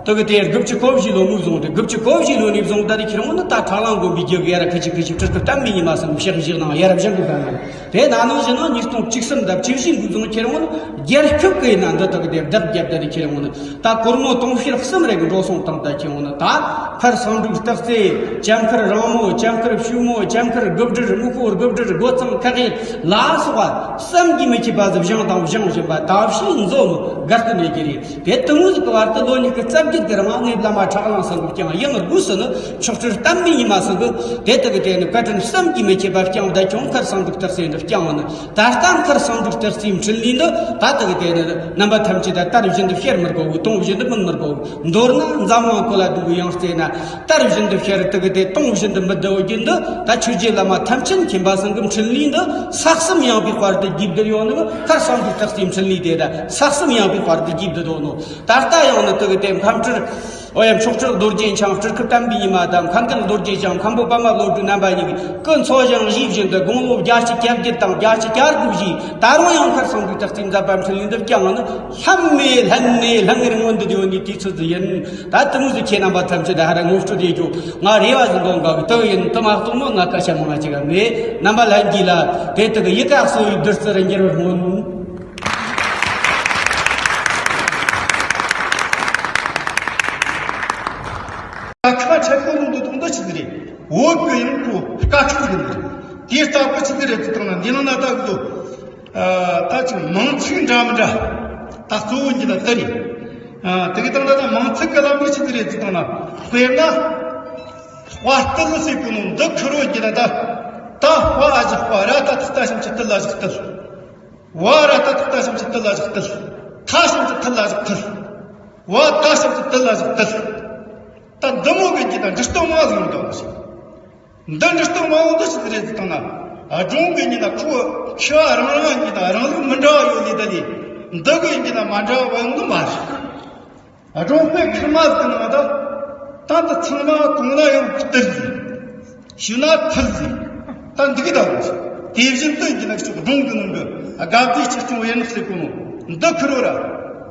དུ་གི་དེ་དགུ་བཅུ་གོ་བཞི་ལོ་ངོས་བཟུང་སྟེ། དགུ་བཅུ་གོ་བཞི་ལོ་ནས་བཟུང་ད་དེ་ཁྱེར་ཡོང་ནི་ད་ཁྲ་གླང་དགོན་པའི་རྒྱུ་གི་ཡ་ར་ཁི་ཆི་ཁི་ཆི་ཁྲི་ཁྲི་གཏམ་མི་ཉི་མ་སམ་ཕྱག་བཞག་ནང་ཡ་ར་བཞག་གི་ག་ན། དེ་ན་ནང་བཞིན་ན་ཉིས་སྟོང་བཅུ་གསུམ་དང་བཅུ་བཞི་འགོ་བཟུང་ཁྱེར་ཡོང་ནི་རྒྱལ་ཁབ་ཀྱི་ན་འདི་དག་དེ་བདག་རྒྱབ་ད་དེ་ཁྱེར་ཡོང་ནི། ད་སྒོར་མོ་དུང་ཕྱུར་གསུམ་རེ་གི་འགྲོ་སོང་བཏང་ད་ཁྱེར་ཡོང་ནི། ད་མཁར་གསང་འབྲུག་སྟག་རྩེ། ལྕམ་མཁར་རིང་མོ། ལྕམ་མཁར་ཕྱུག་མོ། ལྕམ་མཁར་དགུ་སྦྲུལ། སྨུག་པོ་དགུ་སྦྲུལ། སྒོ་གཙང་ཁ་ཡེ་ལ་སོགས་པ་བསམ་གྱིས་མི་ཁྱབ་པ་ཟིག་བཞེངས་དང་བཞེངས་བཞིན་པ་ད་ཕྱིས་མཛོ་མོ་དགར་དུ་མེད་ཀྱི་རེད། དེ་དུ་མོ་ཟིག་གི་བར་དུ་ལོ་ཉི་ཤུ་རྩ་བརྒྱད་དེ་རིང་ངས་བླ་མ་ཁྲ་གླང་ཚང་གི་བསྐྱངས། ཡང་སྒོས་སུ་ནི་མཆོག་སྤྲུལ་བསྟན་པའི་ཉི་མ་ཚང་གི་དེ་དག་གི་དེ་ནི་བཀའ་དྲིན་བསམ་གྱིས་མི་ཁྱབ་པ་བསྐྱངས། ད་ཁྱོད་མཁར་གསང་འབྲུག་སྟག་རྩེ་འདི་བསྐྱངས་ནི། ད་ལྟ་མཁར་གསང་འབྲུག་སྟག་རྩེའི་འཕྲིན་ལས་འདི་ད་ལྟ་གི་དེ་ནི་རྣམ་པ་ཐམས་ཅད་ད་དར་བཞིན་དུ་ཤར་མི་དགོ་གི། དུང་བཞིན་དུ་མུད་མི་དགོ་གི། མདོར་ན་འཛམ་གླིང་གོ་ལ་ཟླུམ་པོའི་ཡང་རྩེ་ན་དར་བཞིན་དུ་ཤར། དེ་གི་དེ་དུང་བཞིན་དུ་མུད་དེ་འོ་རྒྱུ་འདི་ད་ཆོས་རྗེ་བླ་མ་ཐམས་ཅད་མཁྱེན་པ་ཚང་གི་འཕྲིན་ལས་འདི་ས་གསུམ་ཡངས་པའི་དཔལ་དུ་རྒྱས་བསྡད་ཡོད་ནི། མཁར་གསང་འབྲུག་སྟག་རྩེའི་འཕྲིན་ལས་དེ་ད་ས་གསུམ་ཡངས་པའི་དཔལ་དུ་རྒྱས་བསྡད་ཡོད་ནོ། ད་ལྟ་ཡང་ནི་དེ་གི་དེ་མཁའ་འགྲུལ། ཨོ་ཡ། མཆོག་སྤྲུལ་རྡོ་རྗེ་འཆང་སྤྲུལ་སྐུ་བསྟན་པའི་ཉི་མ་དང་། མཁན་བརྒྱུད་རྡོ་རྗེ་འཆང་མཁན་པོ་པདྨ་བློ་གྲོས་རྣམ་པ་གཉིས་ཀྱིས་སྐུ་འཚོ་ཞིང་གཞེས་བཞིན་དུ་དགུང་ལོ་བརྒྱད་ཅུ་གྱ་བརྒྱད་དང་བརྒྱད་ཅུ་གྱ་དགུ་བཞེས། ད་རུང་ཡང་ཁར་སོང་གི་དག་ཅིག་མཛད་པ་འཕྲིན་ལས་འདི་བསྐྱངས་ནི་ལྷམ་མེ་ལྷན་ནེ་ལྷང་ངེར་མངོན་དུ་ཡོད་ནི་དུས་ཚོད་ཡིན། ད་དུ་མོ་ཟིག་ཁྱེད་རྣམ་པ་ཐམས་ཅད་ད་ཧ་ར་ངོ་སྤྲོད་ཡེ་རྒྱུ་ང་རེ་བ་ཟིག་འདོན་ག་གི་དུ་ཡིན། དུ་མ་གཏོགས་མོ་ང་སྐད་ཆ་མང་ང་ཅིག་ག་མེད། རྣམ་པ་ལྷན་རྒྱས་ལ་དེ་དག་ཡི་གེ་གསོ་བའི་བདུད་རྩི་རུ་འགྱུར་བར་སྨོན། ད་ཁ་ཆེ་ཁོ་ནོ་འདུག་འདུག་འདུག་ཆི་ཟིག་རེད། བོད་གི་ཡང་ཁོ་དཀའ་ཁག་ཟིག་རེད། དེ་ལྟ་བུ་ཆི་ཟིག་རེད་ཟེར་བཏང་ན། འདི་ནང་ན་ད་གི་འདུག་ད་ཅིག་མིང་ཚིག་འདྲ་མི་འདྲ་ད་གཙོ་བོ་འདི་ན་དེ་རེད། དེ་གི་སྟེང་ད་ད་མིང་ཚིག་གི་ལམ་ལུགས་ཆི་ཟིག་རེད་ཟེར་བཏང་ན། དཔེར་ན། དཔའ་རྟུལ་ཟེར་གོ་ནོ་འདི་ཁུར་བོ་འདི་ན་ད། ད་དཔའ་ཨ་ཞིག་དཔའ། ར་ད་ཐི་ད་ཞིམ་ཆི་རྟུལ་ལ་ཞིག་རྟུལ། བ་ར་ད་ཐི་ད་ཞིམ་ཆི་རྟུལ་ལ་ཞིག་རྟུལ། ཐ་ཞིམ་ཆི་ཐི་ལ་ཞིག་ཐུལ། བ་ད་ཞིམ་ཆི་ཏི་ལ་ཞིག་ཏི། ད་འདི་མོ་གི་འདི་ན་འབྲི་སྟངས་མང་ཟིག་འདུག་འདི་འབྲི་སྟངས་མང་བོ་འདི་ཆི་ཟིག་རེད་ཟེར་བཏང་ན། སྒྲུང་གི་འདི་ན་ཁོ་ཁྱོད་རང་རང་འདི་ན་རང་ལུགས་མི་འདྲ་བ་ཡོད་ལེ་ད་ལེ། འདི་གི་འདི་ན་མ་འདྲ་བ་ཡོང་གི་མ་རེད། སྒྲུང་དཔེ་ཁེར་མ་ཟིག་གི་ནང་ད། ད་འདི་ཚང་མ་གོང་ན་ཡང་སྟེར་ཟིག་ཞུ་ན་ཐུལ་ཟིག་ད་འདི་གི་ད་རུང་། དེ་བཞིན་དུ་འདི་ན་ཅིག་སྒྲུང་གི་ནང་གི་དགའ་བདེ་ཆེ་ཆུང་བེར་ནག་ཟེར་གོ་ནོ། འདི་ཁུར་བོ་ར།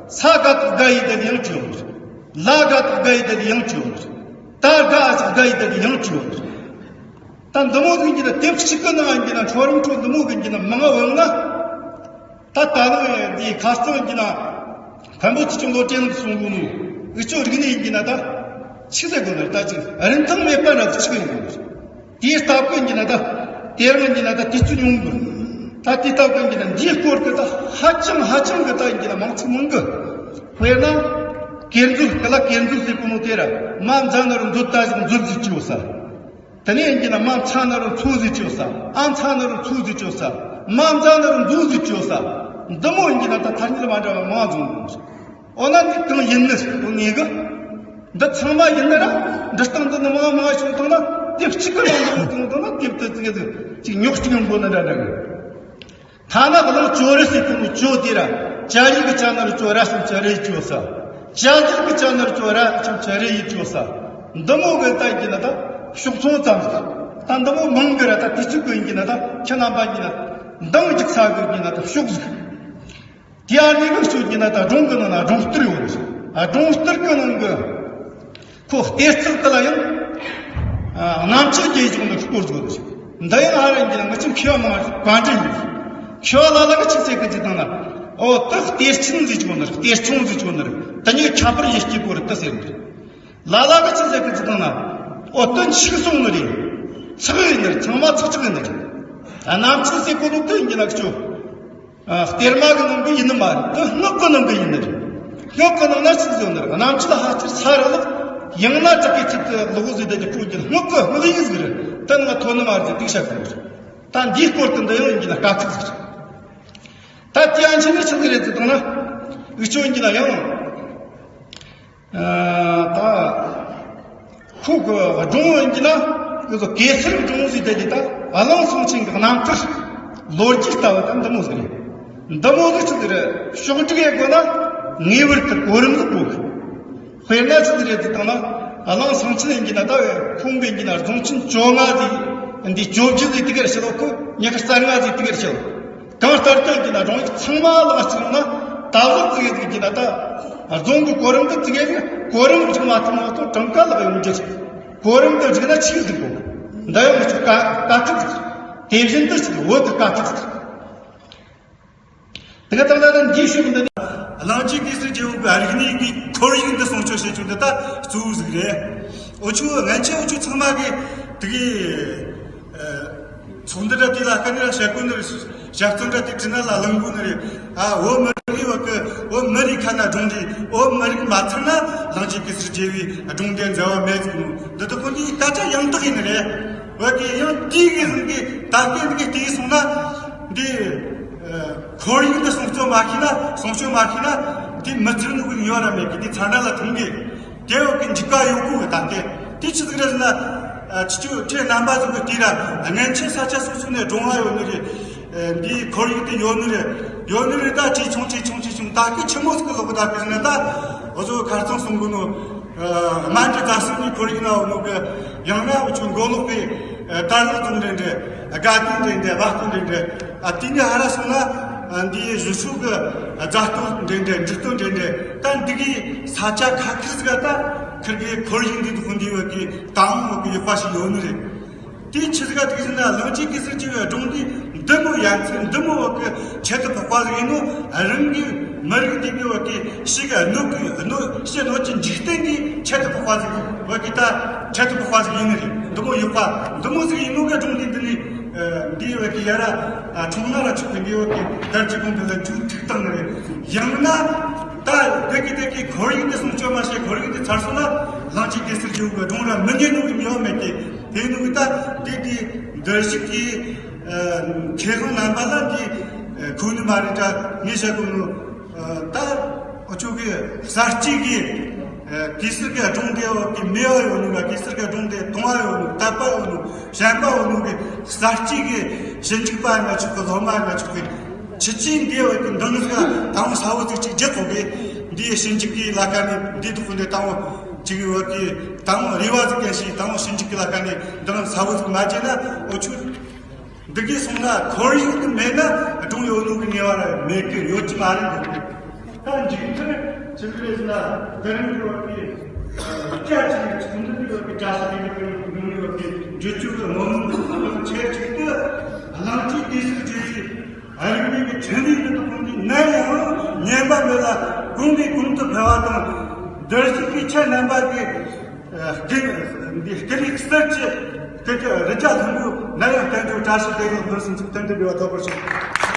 ས་དགའ་ཐག་དགའ་ཡི་ད་ལེ་ཡང་ཅི་ཡོང་། ལ་དགའ་ཐག་དགའ་ཡི་ད་ལེ་ཡང་ཅི་ཡོང་། ད་དགའ་ཨ་ཅག་དགའ་ཡི་ད་ལེ་ཡང་ཅི་ཡོང་། ད་འདི་མོ་ཟིག་འདི་ན་དེབ་གཅིག་གི་ནང་འདི་ན་འཕྲོ་རིམ་འཕྲོ་འདི་མོ་གི་འདི་ན་མང་ང་བོ་ཡོང་ན། ད་ད་ལོ་ཡང་འདི་ཁ་རྩང་འདི་ན་མཁན་པོ་ཚུལ་ཁྲིམས་བློ་གྲོས་གསུང་གོ་ནོ། འུ་ཅོ་རིག་གནས་འདི་ན་ད་ཆི་ཟེར་གོ་ནོ། ད་ཅིག་རིན་ཐང་མེད་པ་འདྲ་ཟིག་ཆི་གི་ཡོང་གོ་ནོ། དེའི་ལྟ་བུ་འདི་ན་ད་དེ་རིང་འདི་ན་ད་དུས་ཚོད་ཉུང་གི། ད་དེའི་ལྟ་བུ་འདི་ན་འདིའི་སྐོར་གི་ད་ཧ་ཅང་ཧ་ཅང་གི་ད་འདི་ན་མང་ཚིག་མང་གི། དཔེར་ན། གེར་འཛུལ་སྐུ་ལ་གེར་འཛུལ་ཟེར་གོ་ནོ་དེ་ར། མ་མཛའ་ན་རུ་མཛོད་ད་ཞིག་མཛོད་ཟིག་ཅོ་ས། དེ་ནས་འདི་ན་མ་མཚའ་ན་རུ་མཚོ་ཟིག་ཅོ་ས། ཨ་མཚའ་ན་རུ་མཚོ་ཟིག་ཅོ་ས། མ་མཛའ་ན་རུ་མཛོ་ཟིག་ཅོ་ས། འདི་མོ་འདི་ན་ད་ཐ་སྙད་མ་འདྲ་བ་མང་བཟུང་། འོ་ན་འདི་གང་ཡིན་ནི་ཟེར་གོ་ངེས་གི། འདི་ཚང་མ་ཡིན་ན་ར། འབྲི་སྟངས་འདི་ནི་མང་མང་བྱུང་བཏང་ན། དེབ་གཅིག་གི་ནང་འདི་མོ་བཏང་བཏང་ན་དེབ་དེ་ཙི་གེ་ཟིག་ཅིག་ཉོག་གཅིག་ཡོང་དགོས་ན་འདྲ་འདྲ་གི། ཐ་ན་གླང་ཅོ་རི་ཟེར་གོ་ནོ་ཅོ་དེ་ར། ཅ་ལི་གི་ཅ་ན་རུ་ཅོ་ར་ཞིང་ཅ་རི་ཅོ་ས། ཅ་ལི་གི་ཅ་ན་རུ་ཅོ་ར་ཞིང་ཅ་རི་ཅོ་ས། འདི་མོ་གི་ད་ཡིན་ན་ད་ཕྱོགས་མཚུངས་ཙམ་ཟིག་ད་འདི་མོ་མང་གི་ར། ད་དུས་ཚོད་གི་ཡིན་ན་ད་ཁྱེད་རྣམ་པ་ཡིན་ན་འདང་རྒྱག་ས་གི་ཡིན་ན་ད་ཕྱོགས་ཟིག་དེ་ཨ་ནི་གི་ཤོད་ཀྱི་ན་ད་སྒྲུང་གི་ནང་ན་སྒྲུང་གཏེར་ཡོད་ཟིག་ཨ། སྒྲུང་གཏེར་གི་ནང་གི་ཁོ་གཏེར་ཚུལ་དེ་ལ་ཡང་། ཨ། རྣམ་འགྱུར་རྒྱས་བྱུང་ནི་སྐོར་ཟིག་ཡོད་ཟིག་འདི་ཡང་ཨ་ར་འདི་ན་ང་ཅི་མཁས་པ་མང་བཀའ་འདྲི་ཡིན། མཁས་པ་ལ་ལ་གི་ཆི་ཟེར་གི་ཅི་དང་ན། ཨོ་དེ་གཏེར་ཆེན་ཟིག་ཅིག་ཡོད་ནི་རེད། གཏེར་ཆུང་ཟིག་ཅིག་ཡོད་ནི་རེད། དེ་ཉིད་ཁྱད་པར་ཡེ་སྐྱེ་གོ་རེད་དེ་ཟེར་ནི་རེད། ལ་ལ་གི་ཆི་ཟེར་གི་ཅི་དང་ན། ཨོ་དེ་འཆུག་སོང་ནི་རེད། ཚེག་ཡིན་ནི་རེད། ཚང་མ་ཚེག་ཚེག་ཡིན་ནི་རེད། ཨ། རྣམ་འགྱུར་ཟེར་གོ་ནོ་དེ་ཡིན་གི་ན་ཁྱོད། ཨ། གཏེར་མ་གི་ནང་གི་ཡིན་ནི་མ་རེད། དེ་སྔགས་གི་ནང་གི་ཡིན་ནི་རེད། སྔགས་གི་ནང་ན་ཆི་ཟེར་ནི་རེད། རྣམ་འགྱུར་ལ་ཧ་ཅིར་ས་ར་ལག་ཡང་ན་དྲག་གི་ཆེད་དུ་ལོག་ཟེར་དེ་གི་སྤྲོ་རྒྱུ་སྔགས་གི་སྔགས་ཡིན་ཟིག་རེད། དེ་ང་ཐོན་ནི་མ་རེད་ཟེར་དེ་བཤད་གི་རེད། ད་འདིའི་སྐོར་དུ་འདི་ཡང་ཡིན་གི་ན་དཀའ་ཚིག་ཟིག་རེད། ད་དེ་ཡང་ཆི་ནི་ཆི་ཟིག་རེད་ཟེར་དང་ན། འུ་ཅོ་ཡིན་གི་ན་ཡང་། ད་ཁོ་གི་སྒྲུང་ཡིན་གྱི་ན། ཁོ་ཚོ་གེ་སར་སྒྲུང་ཟེར་དེ་གི་ད་གླང་ཟངས་ཆེན་གི་རྣམ་ཐར་ལོ་རྒྱུས་ལྟ་བུ་ད་འདི་མོ་ཟིག་རེད། འདི་མོ་ཟིག་ཆི་ཟིག་རེད། ཕྱོགས་སྒྲིག་ཡེད་དགོས་ན་ངེས་པར་དུ་གོ་རིམ་ཟིག་དགོས་གི། དཔེར་ན་ཆི་ཟིག་རེད་ཟེར་བཏང་ན། གླང་ཟངས་ཆེན་ཡིན་གྱི་ན་ད་ཁོང་གི་ཡིན་གྱི་ན་རྫོང་ཆེན་བཅོ་ལྔ་ཟིག་འདི་བཅོ་བརྒྱད་ཟིག་དེ་གར་ཕྱིན་ལོ། ཁོ་ཉི་ཤུ་རྩ་ལྔ་ཟིག་དེ་གར་ཕྱིན། གང་ལྟར་ཀྱང་གྱི་ན་སྒྲུང་ཡིག་ཚང་མ་ལ་གཅིག་ན་ད་གཟོད་ཙི་གེ་ཟིག་གྱི་ན་ད་རྫོང་གི་གོ་རིམ་འདི་ཙི་གེ་ཟིག་གོ་རིམ་ཅིག་མ་ཐུབ་ན་ཚོ་གྲངས་ཀ་ལ་ཡོང་རྒྱུ་ཟིག་གོ་རིམ་འདི་འགྲིག་ན་ཆིག་ཟིག་གོ། འདི་ཡང་མི་ཆོག་དཀའ་དཀའ་ཐུབ་ཟིག་དེ་བཞིན་དུ་ཟིག་བོད་དུ་དཀའ་ཐུབ་ཟིག་དེ་ག་ད་ལྟ་ད་འདིའི་ཤུགས་འདི་ནི་གླིང་རྗེ་གེ་སར་རྒྱལ་པོ་གི་རིག་གནས་ཀྱི་ཁོར་ཡུག་འདི་སྲུང་སྐྱོབ་བྱེད་རྒྱུ་འདི་ད་གཙོ་བོ་ཟིག་རེད། འུ་ཆོ་སྔན་ཆད་འུ་ཆོ་ཚང་མ་གི་དེ་གི། ཚོགས་འདུ་འདྲ་དེ་ལ་དཀའ་ནི་ལ་བཤད་དགོས་ནི་རེད། ཞབས་བརྟན་འདྲ་དེ་བྲིས་ན་ལ་ལང་དགོས་ནི་རེད། ཨ། བོད་མི་རིགས་བོད་གི་བོད་མི་རིགས་ཁ་ན་སྒྲུང་རེད། བོད་མི་རིགས་མ་ཚང་ན་གླིང་རྗེ་གེ་སར་རྒྱལ་བའི་སྒྲུང་དེ་མཛའ་བ་མེད་ཟིག་ནོ། འདི་དག་ཁོ་འདིའི་སྐད་ཆ་ཡང་དག་ཡིན་ནི་རེད། བོད་གི་ཡང་དེའི་གི་ཟིན་གི་ད་སྐད་འདི་གི་དེའི་སོང་ན་འདི་ཁོར་ཡུག་འདི་སྲུང་སྐྱོབ་མ་ཤེས་ན་སྲུང་སྐྱོབ་མ་ཤེས་ན་དེ་མི་ཚེ་ནི་གི་ཡོད་ར་མེད་གི་དེ་ཚ་ན་ལ་ཐུང་གི། དེ་འོག་གི་འཇིགས་པ་ཡོད་གོ་གི། ད་དེ་དེ་ཆི་ཟིག་རེད་ཟེར་ན། ཨ། ཆི་ཆུ་ཁྱེད་རྣམ་པ་ཚོ་གི་དེ་ར་སྔན་ཆད་ས་ཆ་སོ་སོ་ནས་སྒྲུང་ང་ཡོད་ནི་རེད། ཨ། འདིའི་ཁོར་ཡུག་དེ་ཡོད་ནི་རེད། ཡོད་ནི་རེད། ད་ཆེ་ཆུང་ཆེ་ཆུང་ཆེ་ཆུང་ད་གི་ཆི་མོ་ཟིག་གི་ལོག་གི་ད་གི་ཟེར་ན། ད་འུ་ཚོ་ཁ་རྩང་གསུང་གི་ནོ། ཨ། སྨན་གྱི་རྩ་སྲིད་ནས་ཁོར་ཡུག་ན་འོ་ནོ་གི་ཡང་ན་འུ་ཆོ་མགོ་ལོག་གི་ཨ་དར་ལག་དང་འབྲེལ་འདྲ། དགའ་སྟོན་འབྲེལ་འདྲ། བ་སྟོན་འབྲེལ་འདྲ། ཨ་དེ་ནས་ཧ་ར་སོང་ན་ཨ་འདིའི་གཞུང་ཕྱོགས་ཀྱི་ཨ་མཛའ་སྟོན་འབྲེལ་འདྲ། འབྲི་སྟོན་འབྲེལ་འདྲ། ད་འདི་གི་ས་ཆ་ཁ་ཁེར་ཟིག་ག་ད་ཁིར་གི་ཁོར་ཡུག་འདི་དུ་འདི་བ་གི་དང་བ་གི་ཡོད་པ་ཞིག་ཡོད་ནི་རེད། དེའི་ཆི་ཟིག་ག་དེ་ཟིན་ན་གླིང་ཆེན་གེ་སར་རྒྱལ་བའི་སྒྲུང་འདི་འདི་མོ་ཡ་མཚན་འདི་མོ་བ་གི་ཁྱད་དུ་འཕགས་པ་ཟིག་ཡིན་ནོ། རང་གི་མི་རིགས་འདི་གི་བ་གི་ཕྱི་གི་གནོད་གི་གནོད་ཕྱི་གནོད་ཀྱི་འཇིག་རྟེན་གྱི་ཁྱད་དུ་འཕགས་པ་ཟིག་བ་གི་ད་ཁྱད་དུ་འཕགས་པ་ཟིག་ཡིན་ནི་རེད། འདི་མོ་ཡོད་པ་འདི་མོ་ཟིག་ཡིན་ནོ་གི་སྒྲུང་འདི་འདི་ནི་འདི་བ་གི་ཡ་ར་ཁྲོམ་ན་ར་ཆུག་གི་འདི་བ་གི་དར་གྱི་གོང་དུ་ལ་འཇུག་ཐུག་བཏང་ནི་རེད། ཡང་ན་ད་དེ་གི་དེ་གི་ཁོར་ཡུག་འདི་སྲུང་སྐྱོབ་མ་བྱས། ཁོར་ཡུག་འདི་ཚར་སོང་ན་གླིང་ཆེན་གེ་སར་རྒྱལ་བའི་སྒྲུང་ར་མི་ཉན་ནོ་གི་མི་ཡོད་མེད་གི། དེ་ནི་ད་དེ་དེ་འདིར་ཞིག་གི་ཨ་མཁས་དབང་རྣམ་པ་ལ་འདི་ཨ་ཁོ་ནི་མ་རེད། ད་ངས་བཤད་གོ་ནོ་ཨ་ད་འུ་ཆོ་གི་གསར་སྐྱེས་ཀྱི་ཨ་གེ་སར་གི་སྒྲུང་དེ་བ་གི་མེད་པ་ཡོད་ནོ་ག་གེ་སར་གི་སྒྲུང་དེ་སྟོང་པ་ཡོད་ནོ། དད་པ་ཡོད་ནོ། ཞེན་པ་ཡོད་ནོ་གི་གསར་སྐྱེས་ཀྱི་ཞིབ་འཇུག་པ་ཡིན་ན་ཆོག་གི། སློབ་མ་ཡིན་ན་ཆོག་གི། ཁྱེད་ཀྱིས་འདི་བ་གི་འདང་ཟིག་དང་ས་བོ་ཟིག་ཅིག་རྒྱག་གོ་གི། འདི་ཞིབ་འཇུག་གི་ལ་ཁ་ནས་འདི་ཐོག་འདི་དང་བོ་ཅིག་བ་གི་དང་བོ་རེ་བ་ཟིག་གན་ཞིག་དང་བོ་ཞིབ་འཇུག་གི་ལ་ཁ་ནས་འདང་ས་བོ་ཟིག་མ་བྱས་ན་འུ་ཆོ་འདི་གི་སོང་ན་ཁོར་ཡུག་འདི་མེད་ན་སྒྲུང་ཡོད་ནོ་གི་ངེས་པ་ར་མེད་གི། ཡོད་ཀྱི་མ་རེད་འདུག་གི། ད་མཇུག་མཐར་ཆི་ཟིག་རེད་ཟེར་ན་འདི་རིང་གི་བ་གི་སྐྱ་ཅིག་ཚོགས་འདུ་འདི་བ་གི་བཀྲ་ཤིས་བདེ་ལེགས་ཀྱི་ནང་ནས་བ་གི་འགྲོ་རྒྱུ་གི་ངོ་མ་འདི་ཚོ་ཆེ་ཆེ་གི་གླིང་ཆེན་གེ་སར་རྒྱལ་བའི་རིག་གནས་ཀྱི་ཕྲིན་ལས་འདི་དག་ཁོང་གིས་ནམ་ཡང་ཉམས་པ་མེད་ལ་གོང་ནས་གོང་དུ་འཕེལ་བ་དང་། འདིར་བཞུགས་ཀྱི་ཁྱེད་རྣམ་པ་གི་ཨ་སྐད་འདི་སྐད་ཡིག་གསར་གྱི་སྐད་ཀྱི་རི་རྒྱ་ལྷུན་པོ་ནམ་ཡང་བརྟན་འགྱུར་བཀྲ་ཤིས་བདེ་ལེགས་ཕུན་སུམ་ཚོགས་བརྟན་དུ་འགྲོ་བ་ཐོབ་པར་ཤོག།